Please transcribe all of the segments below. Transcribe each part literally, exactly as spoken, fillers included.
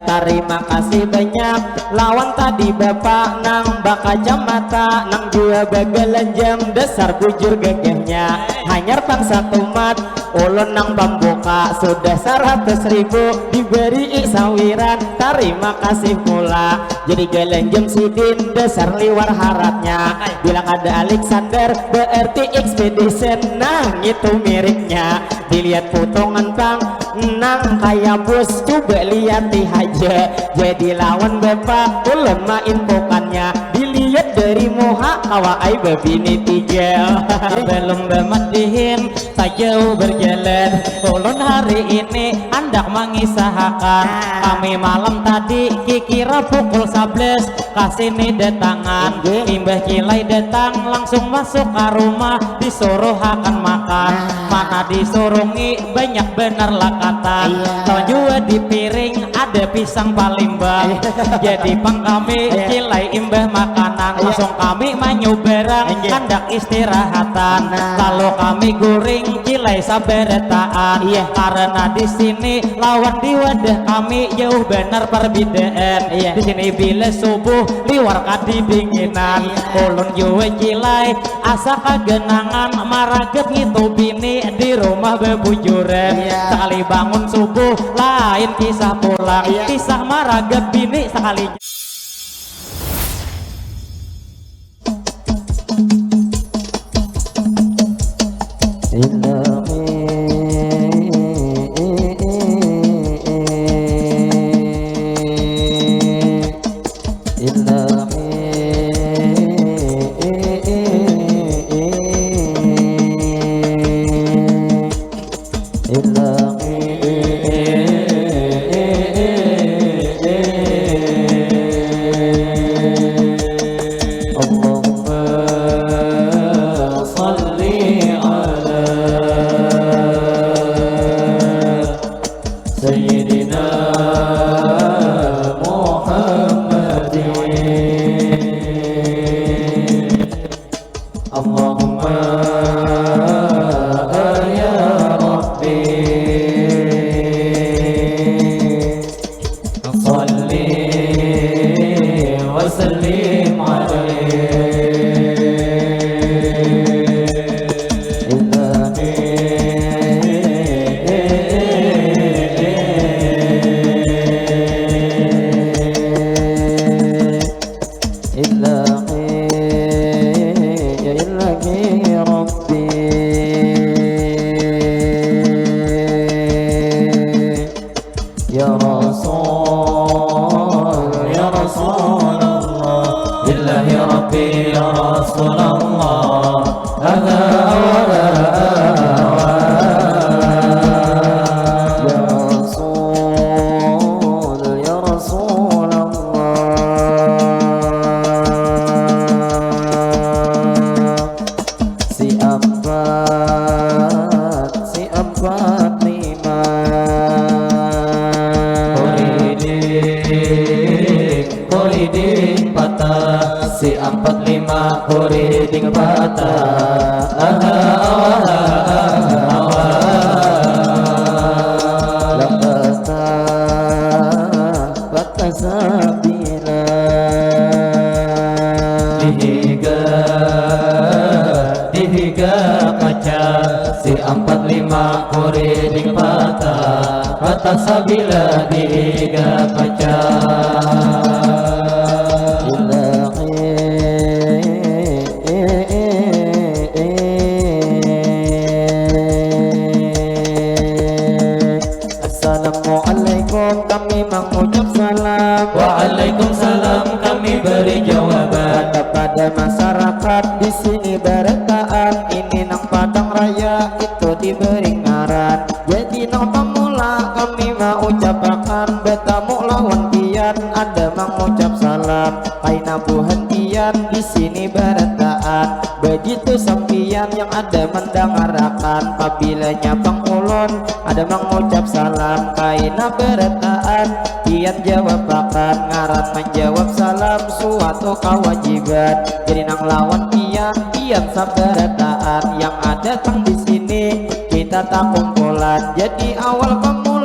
Tarima kasih banyak lawan tadi bapak nang bakacamata nang jua bagalanjam dasar bujur gagahnya hanyar pang satumat ulun nang pambuka sudah saratus ribu diberi sawiran tarima kasih pula jadi galanjam sidin dasar liwar haratnya bila kada Alexander berarti expedition nah ngitu miripnya dilihat potongan pang nang kaya bus coba liati haja jadi lawan bapak ulun main bukannya dilihat dari muha kawa ai babini tiga belum bamadihin tajauh berjalan ulun hari ini handak mangisahakan kami malam tadi kikira pukul sebelas kasini datangan imbah kilai datang langsung masuk ke rumah disuruh akan makan mana disurungi banyak benar lakatan iya. Tau jua di piring ada pisang palimbang iya. Jadi pang kami iya. Cilai imbah makanan iya. Langsung kami manyu barang iya. Handak istirahatan nah. Lalu kami guring cilai sabarataan iya. Karena di sini lawan di wadah kami jauh benar perbedaan iya. Di sini bila subuh liwar kadi dinginan iya. Ulun jua cilai asa kagenangan maragat ngitu bini di rumah bebujuran iya. Sekali bangun subuh lain kisah pulang iya. Kisah maragat bini sekali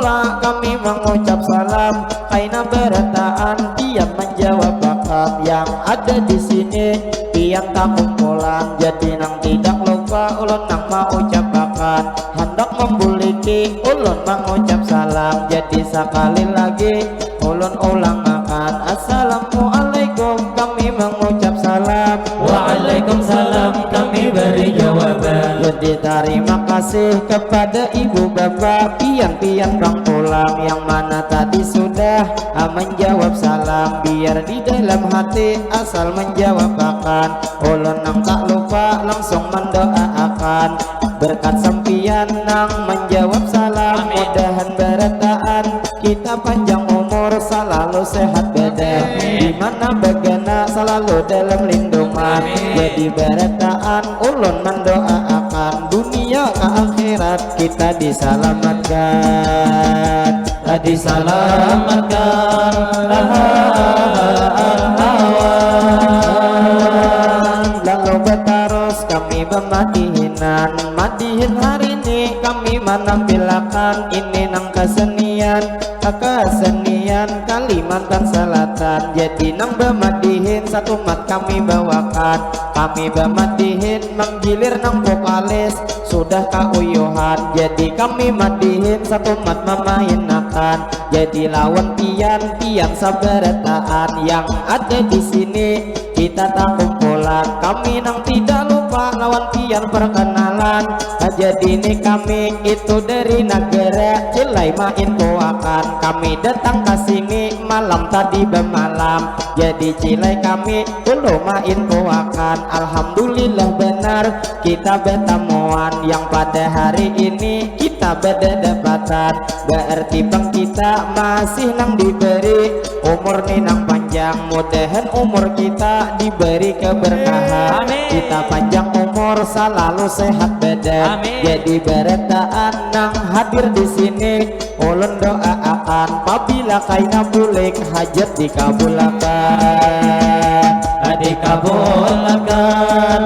Kami mengucap salam, kaina berataan, pian menjawabakan yang ada di sini, pian takumpulan, jadi nang tidak lupa ulun nang mengucapakan, hendak membuliki ulun mengucap salam, jadi sekali lagi ulun ulangakan, Assalamualaikum, kami mengucap salam. Waalaikumsalam, kami beri jawaban. Jadi terima kasih kepada ibu bapa, pian-pian pang pulang yang mana tadi sudah ah, menjawab salam, biar di dalam hati asal menjawabakan. Ulun nang tak lupa langsung mendoaakan, berkat sampian nang menjawab salam, mudahan berataan kita panjang umur, selalu sehat badan. Di mana bagana selalu dalam lindungan. Jadi barataan ulun mendoaakan, dunia ke akhirat kita diselamatkan. Diselamatkan. Lalu betarus kami bemadihinan, madihin hari ini kami menampilakan ini nang kesenian kesenian Kalimantan Selatan. Jadi nang bemadihin satumat kami bawakan, kami bemadihin manggilir nang vokalis sudah kauyuhan. Jadi kami madihin satumat memainakan. Jadi lawan pian, pian sabarataan yang ada di sini. Kita takumpulan, kami nang tidak lupa lawan pian perkenalan. Jadi ni kami itu dari negara Cilai main kuakan. Kami datang ke sini malam tadi bemalam. Jadi Cilai kami dulu main kuakan. Alhamdulillah benar kita bertemuan yang pada hari ini kita berdapatan. Berarti pang kita masih nang diberi umur ni nang panjang, mudahan umur kita diberi keberkahan. Amin. Kita panjang umur, selalu sehat badan. Amin. Jadi barataan nang hadir di sini, ulun doaakan, pabila kaina bulik, hajat dikabulakan. Dikabulakan.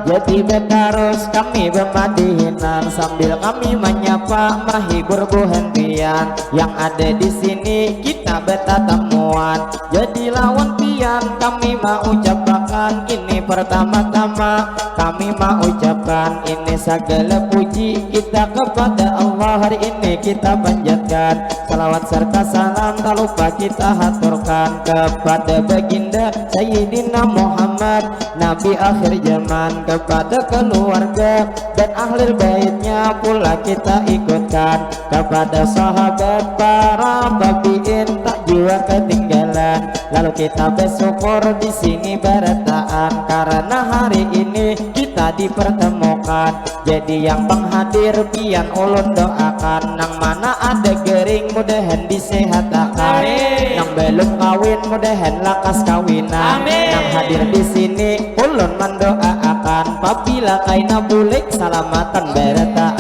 Jadi betarus kami bemadihinan sambil kami menyapa, mahibur buhan pian yang ada di sini, kita bertatamuan. Jadi lawan pian kami mau ucapakan ini pertama-tama, kami mau ucapkan ini segala puji kita kepada Allah. Hari ini kita panjatkan salawat serta salam tak lupa kita haturkan kepada baginda Sayyidina Muhammad, Nabi akhir zaman, kepada keluarga dan ahli baitnya pula kita ikutkan, kepada sahabat, para tabiin tak jua ketinggalan. Lalu kita bersyukur di sini barataan karena hari ini kita dipertemukan. Jadi yang penghadir pian ulun doakan, nang mana ada gering mudahan disehatakan. Amin. Nang belum kawin mudahan lakas kawinan. Amin. Nang hadir di sini ulun mendoaakan, pabila kaina bulik salamatan barataan.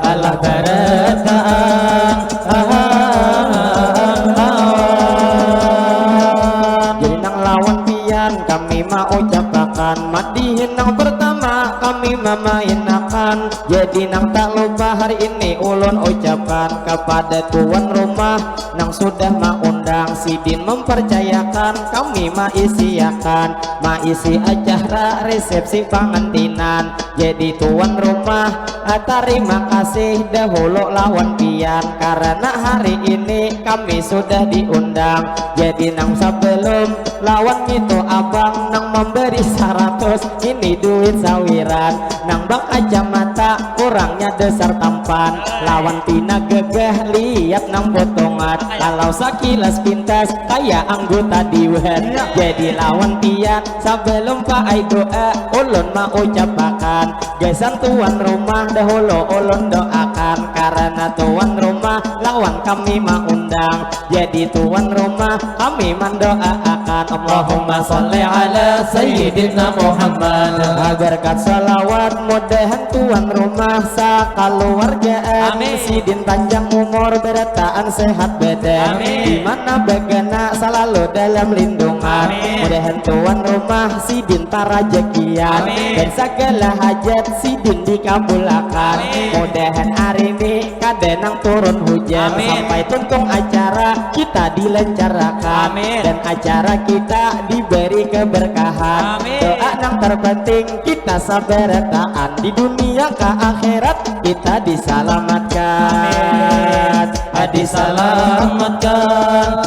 Alah barataan. Jadi nang lawan pian kami mau ucapakan, madihin nang pertama kami memainakan. Jadi nang tak lupa hari ini ulun ucapan kepada tuan rumah nang sudah maundang, sidin mempercayakan kami maisiakan, maisi acara resepsi pangantinan. Jadi tuan rumah, ah, tarima kasih dahulu lawan pian karena hari ini kami sudah diundang. Jadi nang sebelum lawan ngitu abang nang memberi saratus, ini duit sawiran. Nang bakacamata kurangnya dasar tampan, lawan pina gagah lihat nang potongan. Kalau sakilas pintas kaya anggota dewan. Jadi lawan pian sebelum paai doa ulun mau ucapakan Gasan tuan rumah dahulu ulun doakan, karena tuan rumah lawan kami maundang. Jadi tuan rumah kami mandokaakan, Allahumma salli ala Sayyidina Muhammad. Berkat salawat mudahan tuan rumah sakaluargaan. Amin. Sidin panjang umur, berataan sehat badan. Amin. Di mana bagana salalu dalam lindungan. Amin. Mudahan tuan rumah sidin parajakian. Amin. Dan sagala hajat sidin dikabulakan. Amin. Mudahan hari ini kada nang turun hujan. Amin. Sampai tuntung acara kita dilancarakan. Amin. Dan acara kita diberi keberkahan. Amin. Doa nang terpenting kita sabarataan, di dunia ka akhirat kita disalamatkan. Amin. Disalamatkan.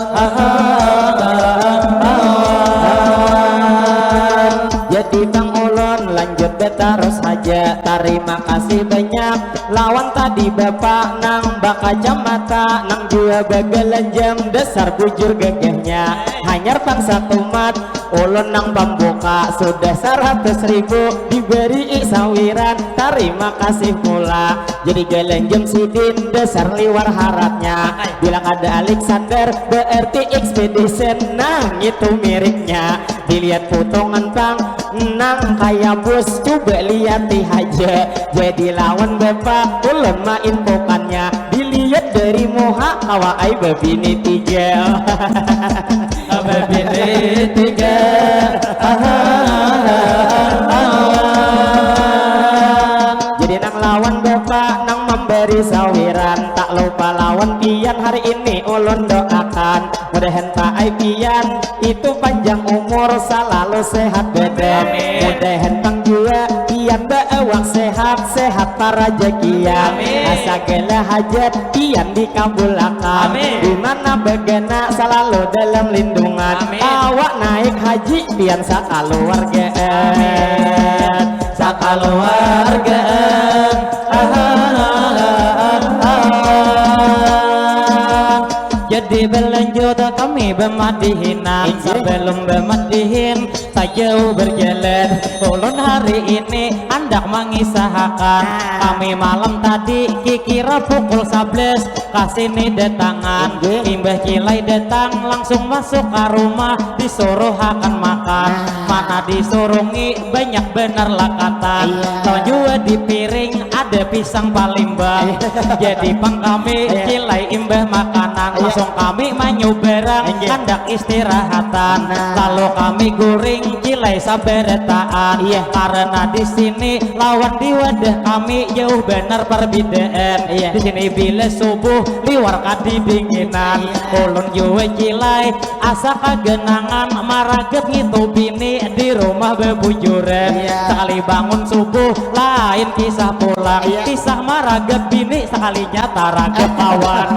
Jadi bang ulun lanjut batarus haja. Tarima kasih banyak lawan tadi bapak nang bakacamata, nang jua bagalanjam, dasar bujur gagahnya. Hanyar pang satumat, ulun nang pambuka, sudah saratus ribu diberi sawiran, tarima kasih pula. Jadi galanjam sidin dasar liwar haratnya. Bila kada Alexander, berarti Expedition, nah ngitu miripnya. Dilihat putungan pang nang kaya bus, coba liati haja. Jadi lawan bapak ulun main pukannya. Dilihat dari muha, kawa ai babini tiga. Babini tiga. Jadi nang lawan bapak nang memberi sawiran, tak lupa lawan pian hari ini ulun doakan. Mudahan paai pian itu panjang umur, salalu sehat badan. Amin. Mudahan pang jua pian baawak sehat, sehat parajakian. Amin. Sagala hajat pian dikabulakan. Amin. Di mana bagana salalu dalam lindungan. Amin. Kawa naik haji pian sakaluargaan. Amin. Sakaluargaan. Jadi berlanjut kami bamadihinan. Inggih. Sebelum bamadihin, sajauh berjalan, ulun hari ini handak mangisahakan. Ah. Kami malam tadi kikira pukul sabelas kasini datangan. Inggih. Imbah Cilai datang langsung masuk ka rumah, disuruhakan makan. Ah. Mana disurungi banyak banar lakatan. Iya. Lawan jua di piring ada pisang palimbang. Iya. Jadi pang kami, iya, Cilai imbah makanan, iya, langsung kami manyubarang, inggih, handak istirahatan. Nah. Lalu kami guring Cilai sabarataan. Iya. Karena di sini lawan di wadah kami jauh banar perbedaan. Iya. Di sini bila subuh liwar kadidinginan. Iya. Ulun jua Cilai asa kaganangan maragap ngitu bini di rumah babujuran. Iya. Sakali bangun subuh lain kisah pulang. Iya. Kisah maragap bini sakalinya taragap kawan.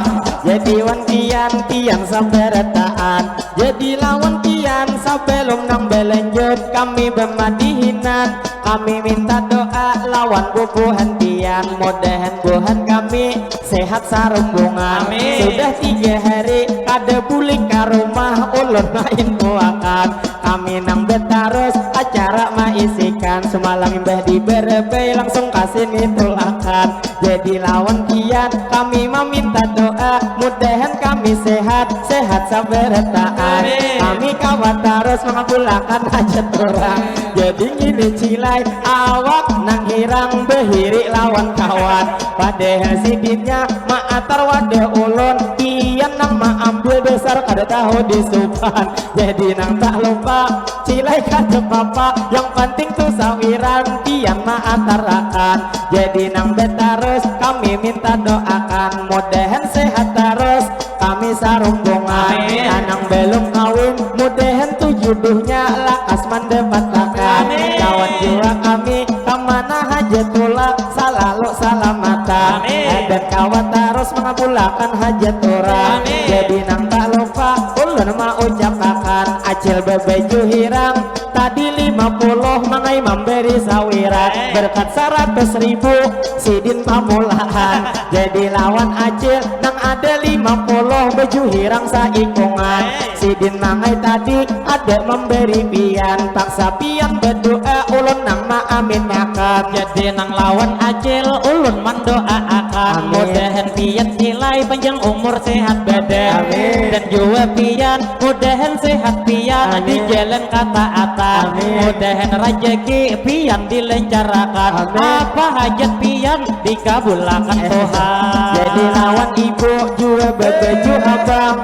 Jadi wan pian, pian sabarataan. Jadi lawan pian, sebelum nang balanjut kami bamadihinan. Kami minta doa lawan bubuhan pian, mudahan buhan kami sehat sarumbungan. Amin. Sudah tiga hari kada bulik ka rumah, ulun main puakan. Kami nang batarus acara maisikan. Semalam imbah di Barabai langsung kasini tulakan. Jadi lawan pian kami maminta doa, mudahan kami sehat, sehat sabarataan. Amin. Kami kawa tarus mangabulakan hajat urang. Jadi ngini Cilai, awak nang hirang bahiri lawan kawan. Padahal sidinnya maatar wadah ulun, pian nang maambil dasar kada tahu disupan. Jadi nang tak lupa, Cilai kada papa, yang penting tu sawiran pian maatarakan. Jadi nang batarus kami minta doakan, mudahan sehat tarus kami sarumbungan. Amin. Nang balum kawin, mudahan tu juduhnya lakas mandapatakan. Amin. Lawan jua kami kamana haja tulak salalu salamatan. Amin. Dan kawa tarus mangabulakan hajat urang. Amin. Jadi nang tak lupa ulun maucapakan, Acil babaju hirang tadi lima puluh, mangai mambari sawiran. Eh. Berkat saratus ribu sidin pamulaan. Jadi lawan Acil nang ada lima puluh baju hirang saikungan. Eh. Sidin mangai tadi ada mambari pian, paksa pian badoa Nang maamin makan. Jadi nang lawan acil ulun mandoaakan. Amin. Mudahan pian silai panjang umur sehat badan. Amin. Dan jua pian mudahan sehat pian di Amin. Jalan kataatan. Amin. Mudahan rajaki pian dilencarakan. Amin. Apa hajat pian dikabulakan Tuhan. Jadi lawan ibu jua babaju habang.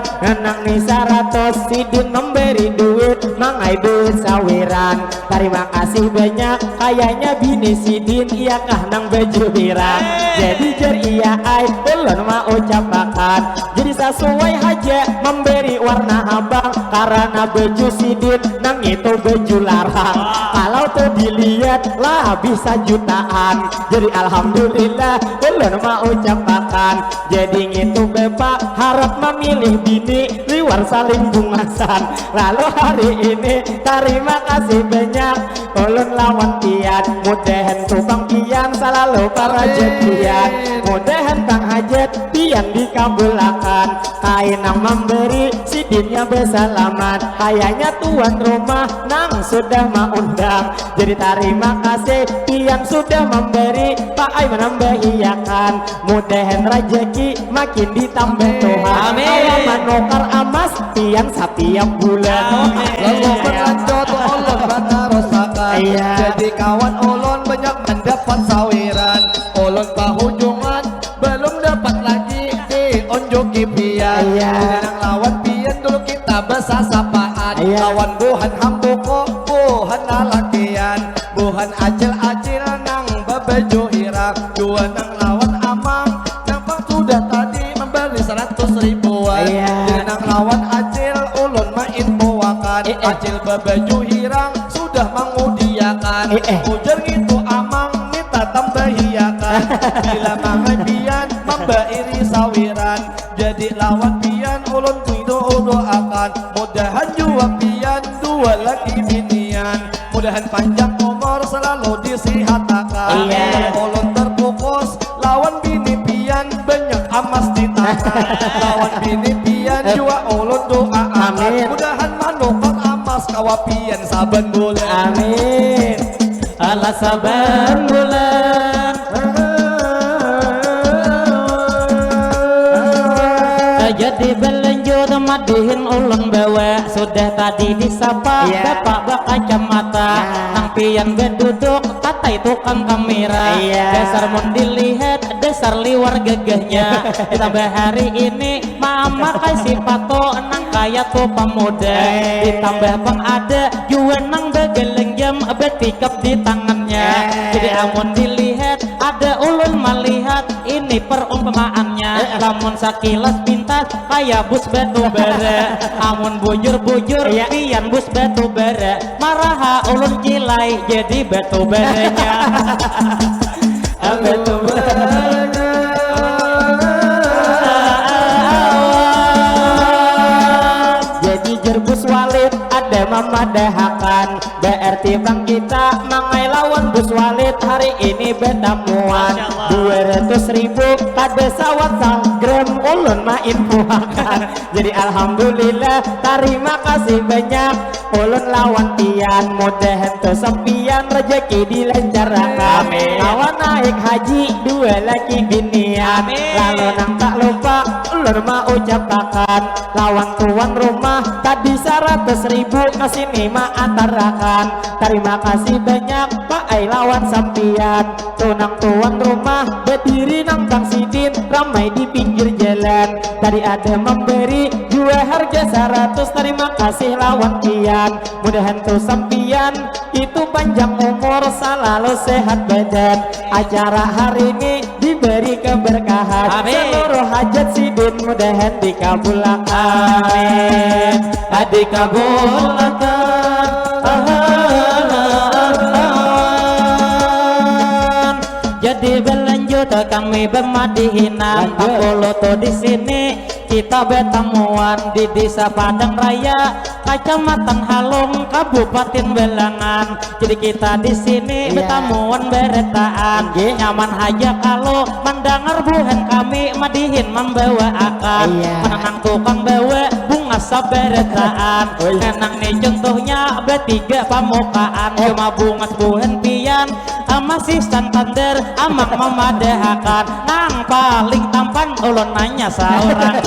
Nang ni saratus sidin memberi duit mangai duit sawiran. Tarima kasih banyak, kayanya bini sidin iyakah nang baju hirang. Jadi jar iya ai ulun maucapakan. Jadi sasuai haja memberi warna habang karana baju sidin nang itu baju larang. Kalau tu dilihat labih sajutaan. Jadi alhamdulillah ulun maucapakan. Jadi ngitu bapa harap mamilih bini liwar saling bungasan. Lalu hari ini tarima kasih banyak ulun lawan pian. Mudahan tukang pian salalu parajatian. Amin. Mudahan kang hajat pian dikabulakan. Kain nang memberi sidinnya besalamat. Kayanya tuan rumah nang sudah maundang. Jadi tarima kasih pian sudah memberi paai manambahiakan. Mudahan rajaki makin ditambah Tuhan. Amin. Kawa manukar amas pian satiap bulan. Amin. Lalu berlanjut ulun batarusakan. Iya. Jadi kawan ulun banyak mendapat sawiran. Ulun pahujungan belum dapat lagi diunjuki pian. Iya. Jadi nang lawan pian dulu kita basasapaan. Iya. Lawan buhan hambuku, buhan lalakian. Buhan acil-acil nang babaju hirang. Dua nang lawan amang nang pang sudah tadi memberi seratus ribuan. Iya. Jadi nang lawan acil ulun mainfoakan. Eh, eh. Acil babaju hirang sudah mangudiakan. Eh, eh. Ujar ngitu amang minta tambahiakan. Bila mangai pian mambairi sawiran. Jadi lawan pian ulun kuidu-uduakan. Mudahan jua pian dua lagi binian. Mudahan panjang umur selalu disihatakan. Iya. Ulun terfokus lawan bini pian banyak amas di tangan. Lawan bini pian jua ulun doaakan. Amin. Mudahan manukar amas kawa pian saban bulan. Amin. Alah saban bulan. Jadi balanjut madihin ulun bawa. Sudah tadi disapa Iya. bapak bakacamata. Nah. Nang pian baduduk katai tukang kamera. Iya. Dasar mun dilihat dasar liwar gagahnya. Ditambah hari ini mamakai sipatu nang kaya tu pamuda. Eh. Ditambah pang ada jua nang bagalanggam batikap di tangannya. Eh. Jadi amun dilihat ada ulun malihat ini perumpamaannya. Eh. Lamun sakilas pintas kaya bus batu bara. Amun bujur-bujur Iya. pian bus batu bara. Maraha ulun kilai jadi batu baranya. Batu bara. Jadi jar bus Walid ada mamadahakan. Berarti pang kita mangai lawan bus Walid hari ini batamuan. Masya Allah. Dua ratus ribu kada sawat salgram ulun mainfoakan. Jadi alhamdulillah tarima kasih banyak ulun lawan pian. Mudahan tu sampian rejeki dilancarkan. Amin. Lawan naik haji dua laki binian. Amin. Lalu nang tak lupa ulun maucapakan lawan tuan rumah tadi saratus ribu ka sini maatarakan. Tarima kasih banyak Pak ai lawan sampian. Tunang tuan rumah badiri nang tang sidin ramai di pinggir jalan. Tadi ada memberi jua harga saratus tarima kasih lawan pian. Mudahan tu sampian itu panjang umur salalu sehat badan. Acara hari ini diberi keberkahan. Amin. Seluruh hajat sidin mudahan dikabulakan. Amin. Dikabulakan. Jadi berlanjut kami bermadihinan. Lanjut. Pakulu tu di sini kita batamuan di Desa Padang Raya, Kacamatan Halung, Kabupaten Balangan. Jadi kita di sini Iya. batamuan beretaan. Inggih. Nyaman haja kalau mendengar buhan kami madihin membawa akan. Iya. Menenang tukang bawa bunga sab Barataan. Nang ni contohnya batiga pamukaan. Cuma bungas buhan pian, ah, masih santander, amang mamadahakan. Nang paling tampan ulun nanya saurangan.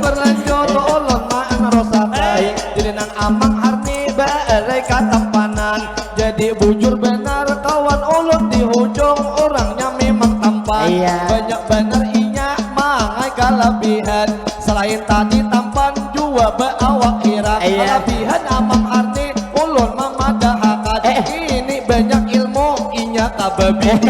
Berlanjut ulun maan rosakan. Jadi nang amang arni barai katampanan. Jadi bujur banar kawan ulun di hujung, urangnya memang tampan. Iya. Banyak banar inya mangai kalabihan. Selain tadi tampan jua baawak irang. Iya. Kalabihan amang arni ulun mamadahakan. Eh. Ini banyak ilmu inya kababian.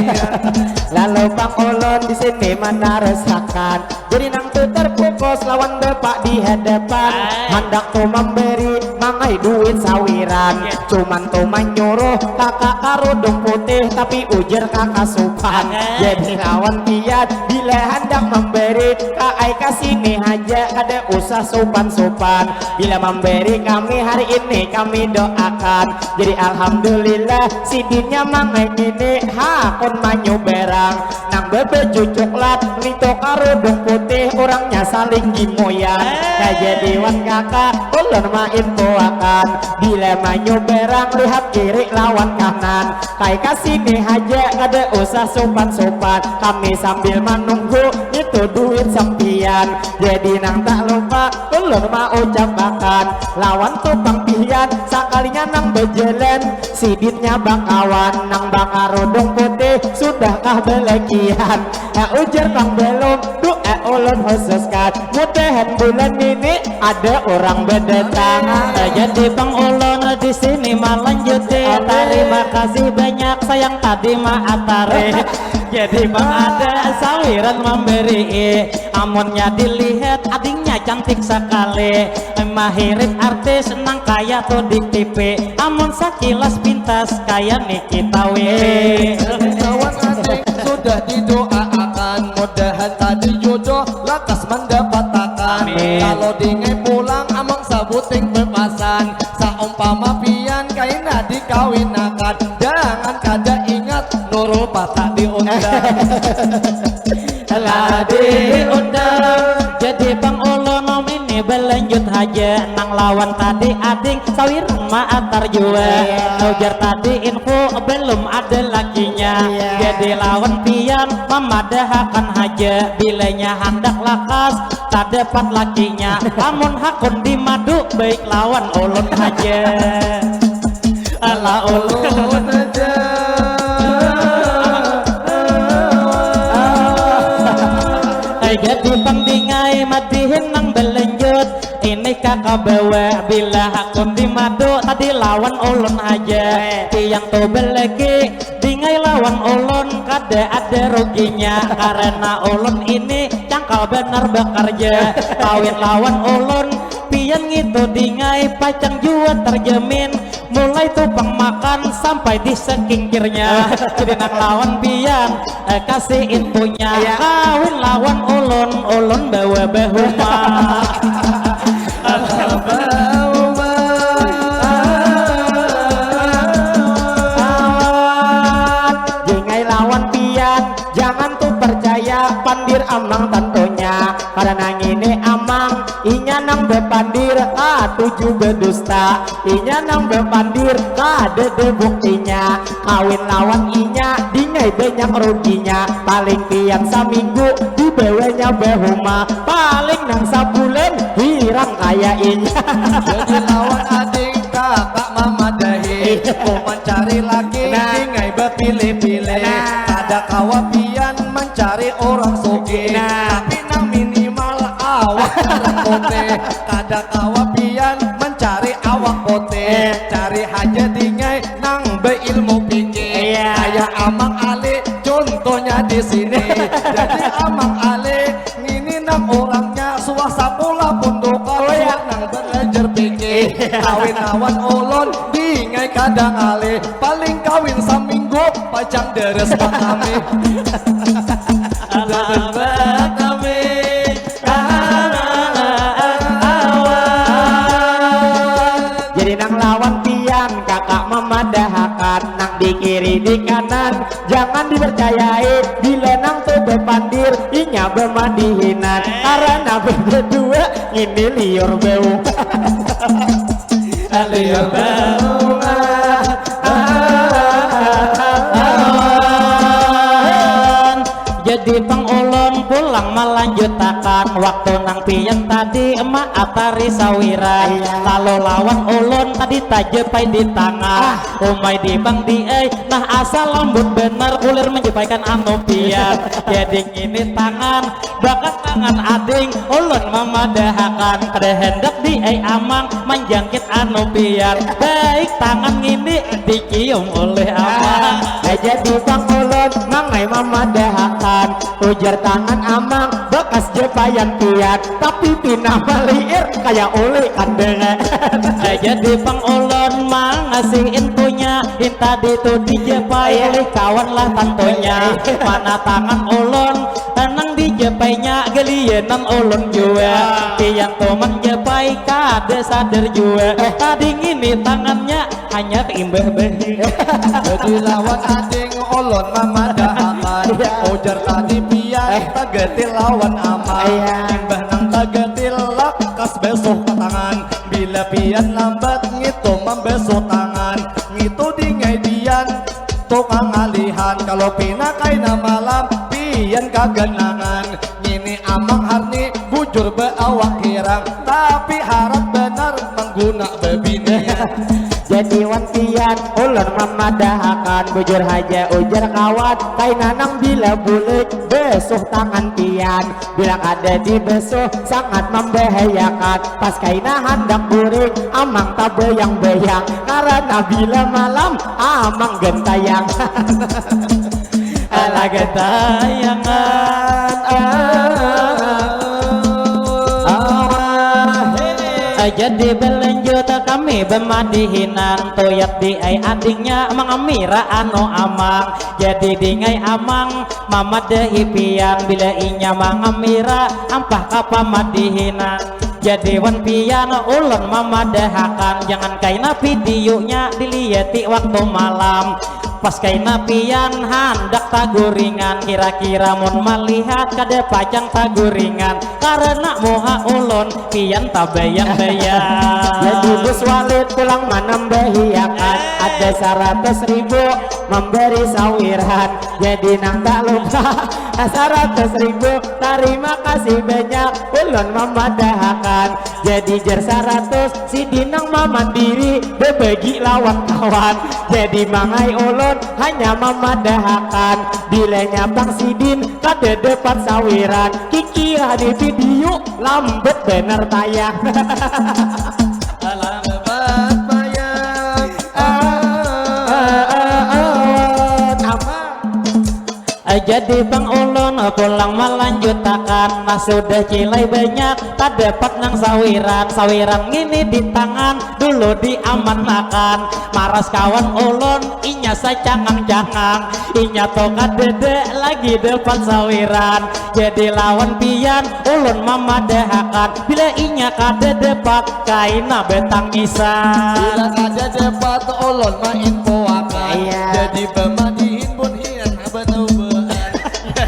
Lalu pang ulun di sini manarusakan. Jadi nang tu terfokus lawan bapak di hadapan. Handak tu memberi mangai duit sawiran. Iya. Cuman tu manyuruh kakak karudung putih, tapi ujar kakak supan. Oke. Jadi lawan pian bila handak memberi, kaai ka sini haja, kada usah supan-supan. Bila memberi kami hari ini kami doakan. Jadi alhamdulillah sidinnya mangai ini hakun manyu berang. Nang babaju coklat, nito karudung putih, urangnya saling gimuyan. Nah, jadi wan kakak, ulun mainfoakan. Bila manyu berang, lihat kiri lawan kanan. Kai ka sini haja, kada usah supan-supan. Kami sambil manunggu, itu duit sampian. Jadi nang tak lupa, ulun maucapakan. Lawan tu pang pian, sakalinya nang bajalan. Sidinnya bakawan nang bakarudung putih, sudahkah balakian? Eh, ujar pang balum, duh, eh, ulun khususkan. Mudahan bulan ini ada urang badatang. Eh, jadi pang ulun di sini malanjuti. Amin. Tarima kasih banyak sayang tadi maatari. Jadi pang ada sawiran memberi. Amunnya dilihat adingnya cantik sekali. Mahirip artis nang kaya tu di T V. Amun sakilas pintas kaya Nikita Willy. Kawan ading sudah didoaakan, mudahan tadi jodoh lakas mandapatakan. Amin. Kalau dingai pulang amang sabuting pepasan, saumpama pian kaina dikawinakan, jangan kada ingat nurul patah diundang. Lah diundang. Jadi pang ulun ini balanjut haja, nang lawan tadi ading sawiran maatar jua. Iya. Ujar tadi info belum ada lakinya. Iya. Jadi lawan pian mamadahakan haja, bilanya handak lakas tadapat lakinya. Amun hakun di madu baik lawan ulun haja. Ala ulun aja. Ai jadi pang dingai madihin nang balanjut. Ini kaka bawa bila hakun di madu tadi lawan ulun haja. Tiang tu balaki dingai lawan ulun kada ada ruginya karena ulun ini cangkal banar bakarja. Kawin lawan ulun pian ngitu dingai pacang jua terjamin. Mulai tu pang makan sampai di sekingkirnya. Jadi nang lawan pian, eh, kasih infonya. Iya. Kawin lawan ulun, ulun bawa bahuma. Bahuma. Dingai lawan pian, jangan tu percaya pandir amang tantunya. Karena ngini amang, inya nang bapandir, katuju badusta. Inya nang bapandir, kadada buktinya. Kawin lawan inya, dingai banyak ruginya. Paling pian saminggu, dibawanya bahuma. Paling nang sabulan, hirang kaya inya. Jadi lawan ading, kakak mamadahi. Iya. Mau mancari laki, nah, dingai bapilih-pilih. Nah. Kada kawa pian mancari orang sugih. Nah. Tapi nang minimal awak putih. Kada kawa pian mancari awak putih. Eh. Cari haja dingai nang beilmu fikih. Iya. Kaya Amang Ali, contohnya di sini. Jadi Amang Ali ngini nang urangnya suah sakulah pundukan, oh, iya, suah nang belajar fikih. Iya. Kawin lawan ulun, dingai kada ngalih. Paling kawin saminggu, pacang deres ka kami. Alah, abah kami, kahanaan awak. Jadi nang lawan pian, kakak mamadahakan, nang di kiri di kanan, jangan dipercayai. Bila nang tu Pandir inya bemadihinan karena berdua ini liur bau. Liur bau. Jadi pang ulun pulang melanjutakan waktu nang pian tadi maatari sawiran. Iya. Lalu lawan ulun tadi tajepai di tangah. Ah. Umai di bang di ai, nah asal lambut benar kulir menjepaikan anu pian. Jadi ngini tangan, bakas tangan ading, ulun mamadahakan kada hendak di ai amang manjangkit anu pian. Baik tangan ngini dicium oleh amang. Ah, jadi bang ulun mangai mamadahakan ujar tangan amang bakas jepaian pian, tapi pina maliir kaya uli kandengan. Jadi pang ulun mangasihin punya, inta ditu dijepai oleh kawan lah tantunya. Mana tangan ulun nang dijepainya gelianan ulun jua. Pian tu manjepai kada sadar jua. Tadi ngini tangannya hanya imbah bahi. Jadi lawan ading ulun mamadahakan. Iya. Ujar tadi pian, eh, tagetil lawan amang. Iya. Imbah nang tagetil lakas besuh ka tangan. Bila pian lambat ngitu mambesuh tangan. Ngitu dingai pian tukang alihan. Kalau pina kaina malam pian kaganangan. Ngini amang harni bujur baawak hirang, tapi harat banar mangguna babinian. Jadi wan pian ulun mamadahakan, bujur haja ujar kawan, kaina nang bila bulik besuh tangan pian. Bila kada dibesuh sangat mambahayakan, pas kaina handak guring amang tabayang-bayang, karana bila malam amang gentayang. Alah gentayangan. Ah, ah, ah, he. Jadi balanjut kami bamadihinan, tuyap di ai adingnya mangamira anu amang. Jadi dingai amang mamadahi pian, bila inya mangamira ampah ka pamadihinan. Jadi wan pian ulun mamadahakan, jangan kaina videonya diliati waktu malam. Pas kaina pian handak taguringan, kira-kira mun malihat kada pacang taguringan, karena muha ulun pian tabayang-bayang. Jadi Bus Walid pulang manambahiakan, ada saratus ribu memberi sawiran. Jadi nang tak lupa saratus ribu, tarima kasih banyak ulun mamadahakan. Jadi jar saratus sidin nang mamandiri bebagi lawan kawan. Jadi mangai ulun hanya mamadahakan, bilanya pang sidin kada dapat sawiran. Kikiah di video lambut benar tayang. Alam bapayang. Ah, ah, ah, ah, ah. Apa? Eh, jadi bang ulun pulang malanjutakan, nah sudah cilai banyak tadapat nang sawiran, sawiran ngini di tangan dulu diamanakan, maras kawan ulun inya sacangang-cangang, inya tu kadada lagi dapat sawiran, jadi lawan pian ulun mamadahakan, bila inya kada dapat kaina batangisan. Bila kada dapat ulun mainfoakan. Iya. Jadi bamadihin bun hian bataubaan.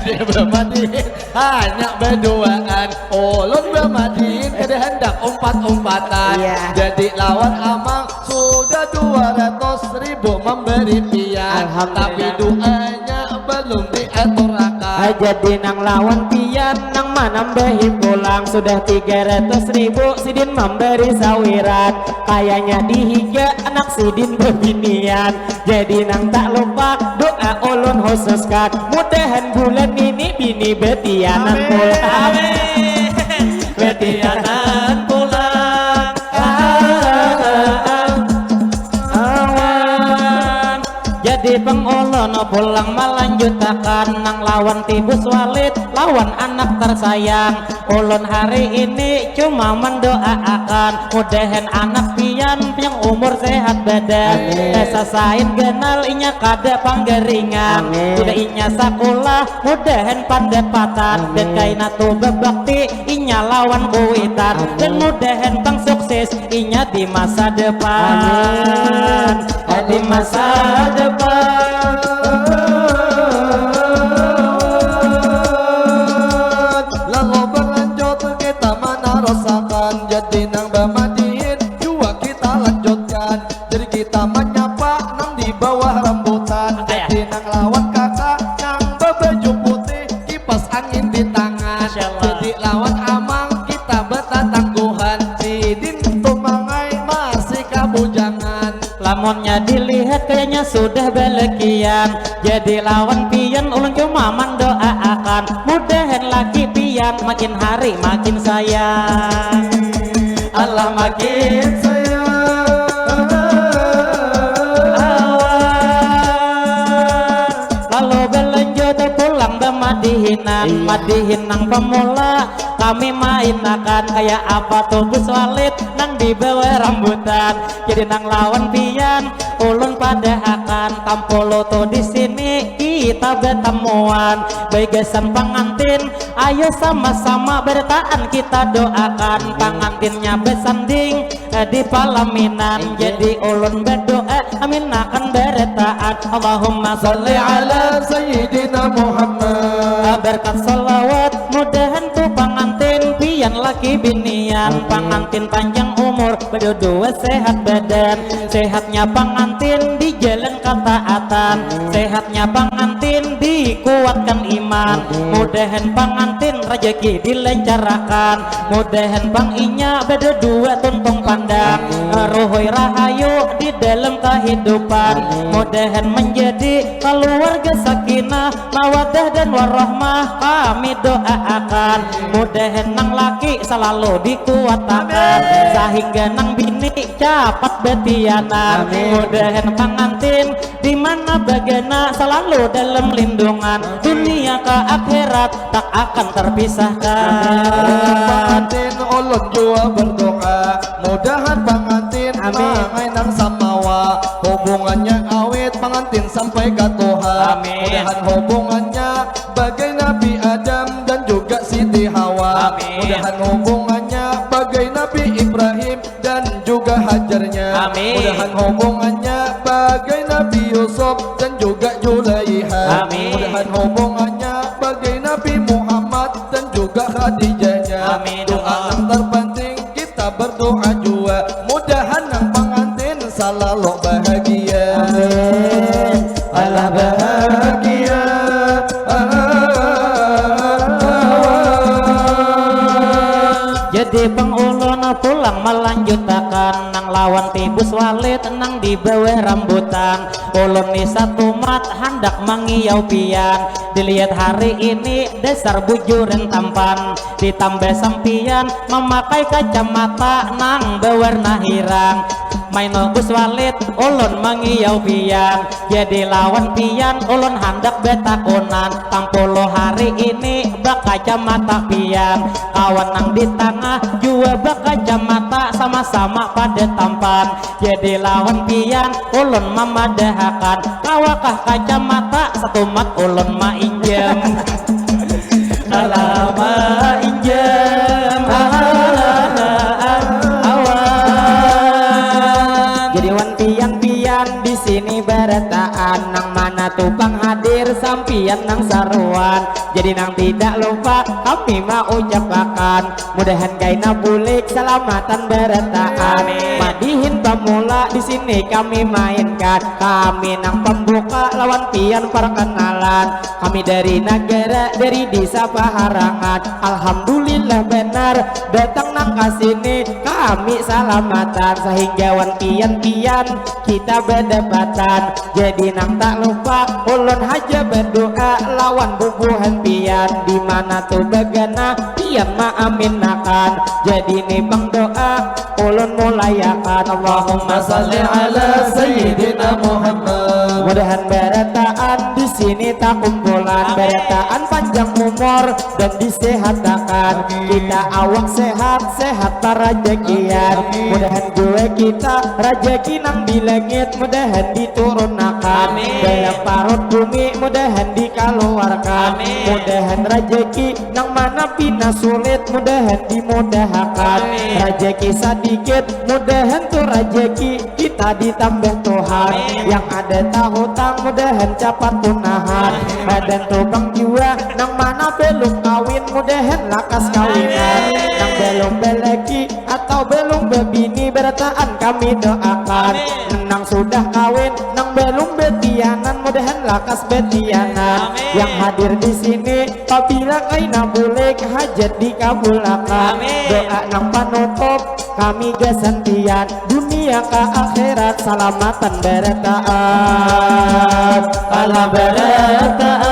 Jadi bamadihin hanya baduaan. Ulun bamadihin kada handak umpat-umpatan. Iya. Jadi lawan amang sudah dua ratus ribu memberi pian. Alhamdulillah. Tapi duanya belum diaturakan. Ah, jadi nang lawan pian nang manambahi pulang sudah tiga ratus ribu sidin memberi sawiran. Kayanya dihiga anak sidin bebinian. Jadi nang tak lupa doa ulun khususkan, mudahan bulan ini bini betianan pulang. Amin. Betianan pulang. Ah, ah, ah, ah. Awan. Jadi pang ulun pulang malanjutakan nang lawan tibus walid lawan anak tersayang. Ulun hari ini cuma mendoaakan mudahan anak pian yang umur sehat badan. Amin. Sasain ganal inya kada panggaringan. Amin. Bila inya sakulah mudahan pandapatan. Amin. Dan kaina tu babakti inya lawan kuitan. Amin. Dan mudahan pang sukses inya di masa depan. Amin. Di masa depan. Di tangan. Jadi lawan amang kita betatangguhan, sidin tumangai masih kabujangan. Lamunnya dilihat kayaknya sudah balakian, jadi lawan pian ulun cuma mandoaakan, mudahan laki pian makin hari makin sayang. Allah makin sayang. Lalu belanjut pulang bamadihinan, madihin nang pemula kami mainakan, kayak apa tuh Gus Walid nang di bawah rambutan. Jadi nang lawan pian ulun pada akan tampolo tuh di sini kita bertemuan. Bagasan pengantin, ayo sama-sama bertaan kita doakan pengantinnya bersanding di palaminan. Jadi ulun berdoa amin akan bertaat. Allahumma salli ala sayyidina Muhammad. Berkat salawat mudahan tu pangantin pian laki binian, pangantin panjang umur, berdua sehat badan, sehatnya pangantin di jalan ketaatan, sehatnya pangantin dikuatkan iman, mudahan pangantin rezeki dilancarkan, mudahan pang inya berdua tuntung pandang, ruhui rahayu di dalam kehidupan, mudahan menjadi keluarga sakinah mawadah dan warahmah kami doaakan, mudahan nang laki selalu dikuatakan, sehingga nang bini capat betianan, mudahan pangantin di mana bagana selalu dalam lindungan, dunia ke akhirat tak akan terpisahkan. Pangantin ulun jua berdoa, mudahan pangantin mangai nang samawa, hubungannya awet pangantin sampai katuha. Mudahan hubungannya bagai Nabi Adam dan juga Siti Hawa. Mudahan hubungannya bagai Nabi Ibrahim dan juga Hajarnya. Mudahan hubungannya bagai Nabi Yusuf dan juga Julaiha. Mudahan hubungannya bagai Nabi Muhammad dan juga Khadijahnya. Doa nang terpenting kita berdoa jua, mudahan nang pangantin salalu bahagia. Alah bahagia. Jadi pang ulun pulang melanjutakan nang lawan tibus walit nang di bawah rambutan. Ulun ni satumat handak mangiyau pian. Dilihat hari ini dasar bujuran tampan. Ditambah sampian mamakai kacamata nang bawarna hirang. Main bagus walit ulun mangiyau pian. Jadi lawan pian ulun handak betakunan. Tampuluh hari ini bakacamata pian. Kawan nang di tangah jua bakacamata sama-sama pada tampan. Jadi lawan pian ulun mamadahakan. Kawakah kacamata satumat ulun mainjam. Alah mainjam. Awan. Jadi wan pian-pian di sini barataan, nang mana tu pang hadir sampian nang saruan. Jadi nang tidak lupa kami maucapakan, mudahan kaina bulik salamatan barataan. Madihin pamula di sini kami mainkan, kami nang pembuka lawan pian perkenalan. Kami dari nagara, dari desa Paharangan. Alhamdulillah banar datang nang ka sini, kami salamatan sehingga wan pian-pian kita badapatan. Jadi nang tak lupa ulun haja berdoa lawan bubuhan pian, di mana tu bagana pian maaminakan. Jadi ni pang doa ulun mulayakan. Allahumma salli ala sayyidina Muhammad. Mudahan barataan di sini takumpulan, barataan panjang umur dan disehatakan. Kita awak sehat, sehat parajakian. Mudahan jua kita rajaki nang di langit mudahan diturunakan. Dalam parut bumi mudahan dikaluarkan. Mudahan rajaki nang mana pina sulit mudahan dimudahakan. Rajaki sadikit mudahan tu rajaki kita ditambah Tuhan. Yang ada tahutang mudahan capat tunahan. Badan tubang jua Nang mana belum kawin, mudahan lakas kawinan. Nang belum belaki atau belum bebini, berataan kami doakan. Nang sudah kawin, nang belum betianan, mudahan lakas betianan. Yang hadir di sini, pabila kaina bulik, hajat dikabulakan. Doa nang panutup, kami gasan pian, dunia ka akhirat, salamatan berataan. Alah berataan.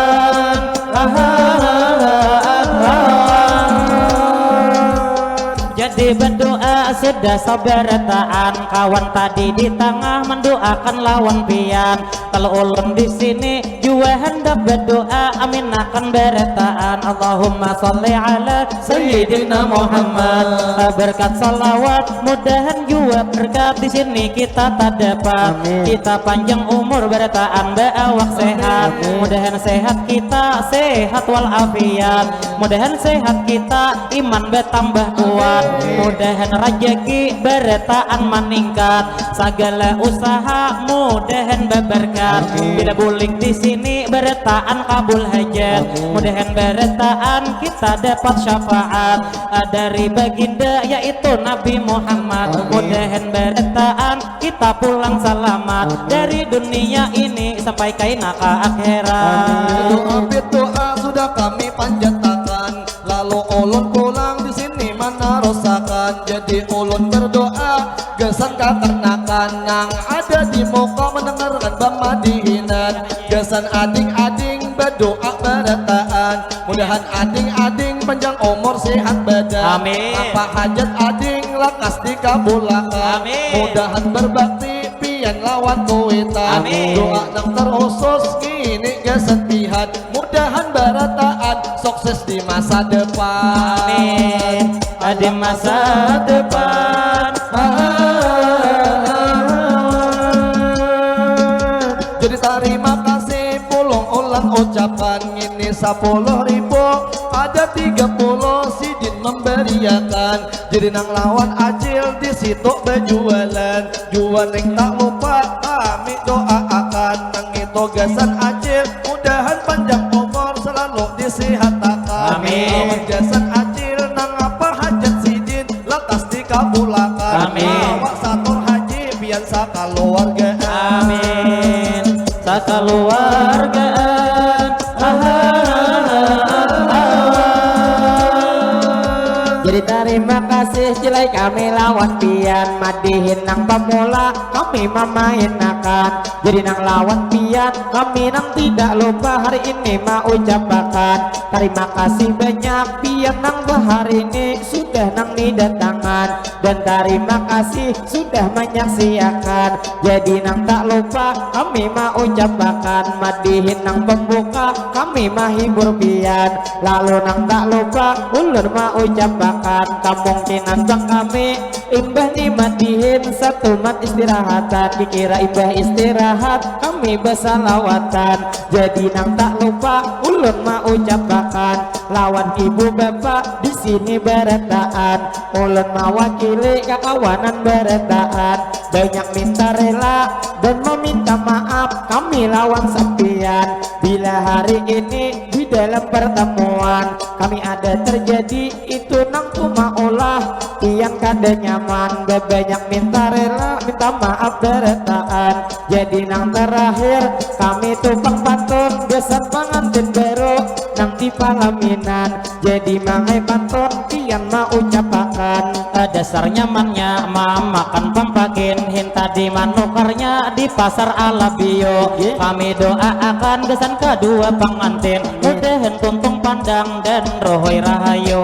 Jadi berdoa sudah sabarataan, kawan tadi di tangah mendoakan lawan pian. Kalau ulun di sini jua hendak berdoa, aminakan berataan. Allahumma sholli ala Sayyidina Muhammad. Berkat salawat, mudahan jua berkat di sini kita tadapat. Kita panjang umur berataan, baawak sehat. Mudahan sehat kita, sehat walafiat. Mudahan sehat kita, iman bertambah kuat. Mudahan rajaki berataan maningkat. Sagala usaha mudahan babarkat. Bila bulik di sini berataan kabul hajat. Mudahan berataan kita dapat syafaat, ah, dari baginda yaitu Nabi Muhammad. Mudahan berataan kita pulang salamat dari dunia ini sampai kaina ka akhirat. Doa berdoa sudah kami panjatakan, lalu ulun pulang di sini manarusakan. Jadi ulun berdoa gasan kakarnakan nang ada di muka mendengarkan pamadihinan. Gasan ading-ading berdoa berataan, mudahan ading-ading panjang umur sehat badan. Apa hajat ading lakas dikabulakan. Mudahan berbakti pian lawan kuitan. Doa nang terkhusus ngini gasan pian, mudahan barataan sukses di masa depan. Di masa depan. Jadi tarima kasih pulung ulang ucapan, ngini sapuluh ribu, ada tiga puluh sidin memberiakan. Jadi nang lawan acil di situ berjualan. Jua neng tak lupa kami doaakan, nang itu gasan acil mudahan panjang umur selalu disihatakan. Lawan gasan acil nang apa hajat sidin lakas dikabulakan. Awak satur haji pian sakaluarga. Sakaluargaan. Jadi tarima kasih cilai kami lawan pian, madihin nang pemula kami memainakan. Jadi nang lawan pian kami nang tidak lupa hari ini maucapakan tarima kasih banyak pian nang bahari ini sudah nang didatangan. Dan tarima kasih sudah menyaksiakan. Jadi nang tak lupa kami maucapakan madihin nang pembuka kami mahibur pian. Lalu nang tak lupa ulun maucapakan kemungkinan bang kami imbah ni madihin satumat istirahatan dikira imbah istirahat kami besalawatan. Jadi nang tak lupa ulun maucapakan lawan ibu bapak di sini berataan. Ulun mawakili kakawanan barataan banyak minta rela dan meminta maaf kami lawan sampian bila hari ini di dalam pertemuan kami ada terjadi itu nang ku maulah pian kada nyaman babanyak minta rela minta maaf barataan. Jadi nang terakhir kami tukang pantun gasan pangantin baru nang di palaminan. Jadi mangai pantun pian maucapakan. Dasar nyamannya mamakan pampakin hintadi manukarnya di pasar Alabio. Kami doaakan gasan kadua pangantin mudahan tuntung pandang dan rohoi rahayu.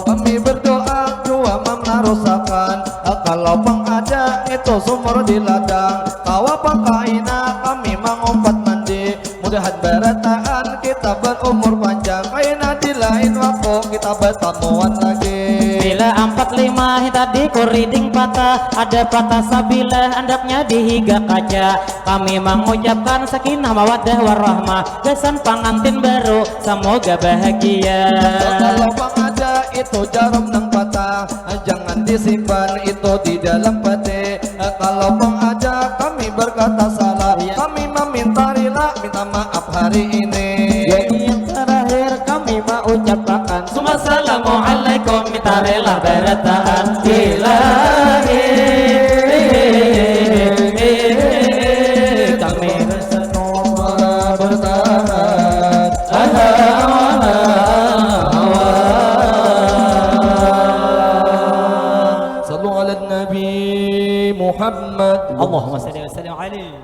Kami berdoa jua manarusakan kalau pang ada itu sumur di ladang kawa pang kaina kami mangumpat mandi. Mudahan barataan kita berumur panjang kaina di lain waktu kita bertamuan lagi. Bila ampat lima tadi kuriding patah ada patah sabilah andaknya di higa kaca. Kami mengucapkan sakinah mawadah warahmah gasan pangantin baru semoga bahagia. Kalau pang ada itu jarum nang patah jangan disimpan itu di dalam peti. Kalau pang ada kami berkata salah kami meminta rila minta maaf hari ini. Jadi yang terakhir kami Suma assalamualaikum, minta rela berataan ilahi. Kami bersenum bertahan ala hawa. Sallu ala Nabi Muhammad. Allahumma salli wa sallim alaihi.